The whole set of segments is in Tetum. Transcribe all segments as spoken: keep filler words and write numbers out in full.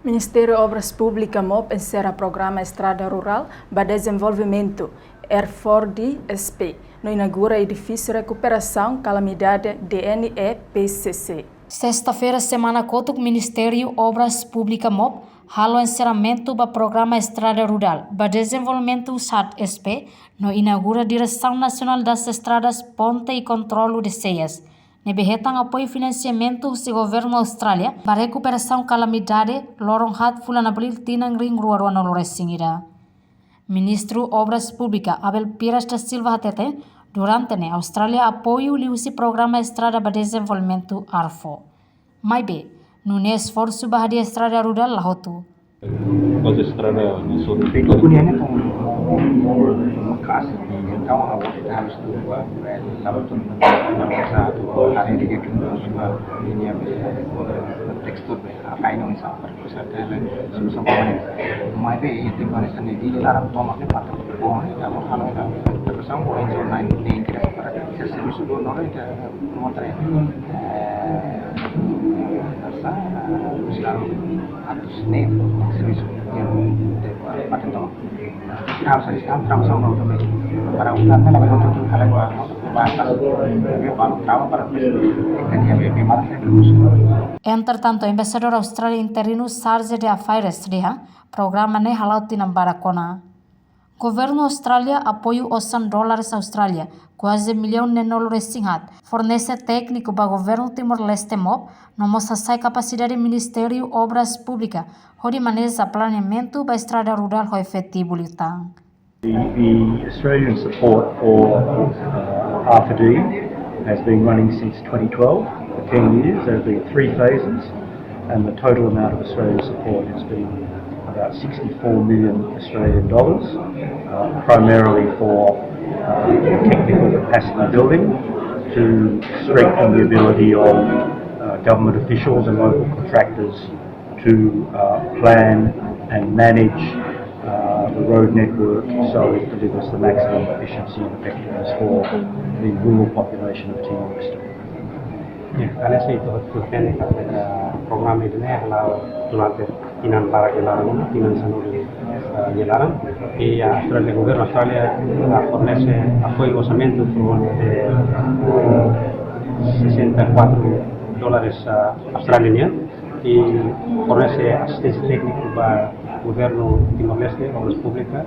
Ministériu Obras Públikas, MOP, enserra programa Estrada Rurál ba Dezenvolvimentu, R four D S P, no inaugura edifísiu rekuperasaun kalamidade D N E P C C. Sesta-feira semana kotuk, Ministériu Obras Públikas, MOP, halo enserramentu ba programa Estrada Rurál ba Dezenvolvimentu, SAD S P, no inaugura Direção Nacional das Estradas, Ponte e Controlo de Cheias, ne'ebé hetan apoiu finansiamentu husi Governu Austrália ba rekuperasaun kalamidade, loron haat fulan Abríl tinan rihun rua rua-nulu resin ida. Ministru Obras Públikas, Abel Pires da Silva, hateten, durante ne'e Austrália apoiu liuhusi programa Estrada ba Dezenvolvimentu, R four. Maibé, nune'e esforsu ba hadi'a estrada rurál la hotu. Mas estrada di suru. Feto punya ni pun makas. Entaun, awak ita harus tu ba, lalu tu na biasa tu hari ini dia tu semua ini ya, tekstur be, apa ini, misal per pusat, eh, susah banget. Maibé, itu mana sana di dalam tomak ni patah. Oh, ini tak mau kalau ita terkesan, oh, ini lain, ini kira para servisu dua nol ita mau tanya. Eh, rasa, eh, selalu atus ne'e, servisu yang di patah tomak. Tahu saya, tahu, tahu sama, tahu, tahu. Para ulang kan, apa, untuk kalian, Pak, Pak, Pak, tahu, para, kan dia, dia, dia, dia, dia, dia. Entretantu, Embaixadór Austrália interinu, Sarge de Afaires, dehan programa ne'e hala'o tinan barak ona. Governu Austrália apoiu osan dólares Austrália, kuaze millaun neenulu resin haat, fornese tékniku ba Governu Timor-Leste, MOP, no mós hasa'e kapasidade Ministériu Obras Públikas hodi maneja planeamentu ba estrada rurál ho efetivu liután. The, the Australian support for, uh, R four D has been running since twenty twelve, for ten years. There have been three phases, and the total amount of Australian support has been about sixty-four million Australian dollars, uh, primarily for, uh, technical capacity building to strengthen the ability of, uh, government officials and local contractors to, uh, plan and manage, uh, the road network so it delivers the maximum efficiency and effectiveness for the rural population of Timor-Leste. Ya, karena saya itu, itu kan, eh, programa ini nih, hala'o durante tinan barak nia laran, tinan sanulu, eh, nia laran. I, ah, Austrália, Governu Austrália, ah, fornese apoiu orsamentu por volta de, eh, sessenta e quatro dólares, ah, australianu. I fornese asisténsia téknika ba Governu Timor-Leste, Obras Públikas,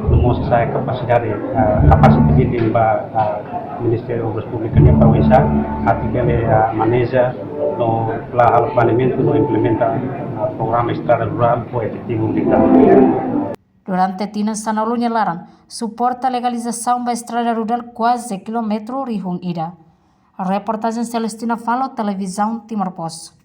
no mós hasa'e kapasidade, ah, capacity building ba, ah, Ministériu Obras Públikas nian para oinsá atu bele, ah, maneja no halo planeamentu no implementa, ah, programa estrada rurál ho efetividade. Durante tinan sanulu nia laran, suporta legalizasaun ba estrada rurál kuaze kilómetru rihun ida. Reportajen Celestina Falo, Televizaun Timor Post.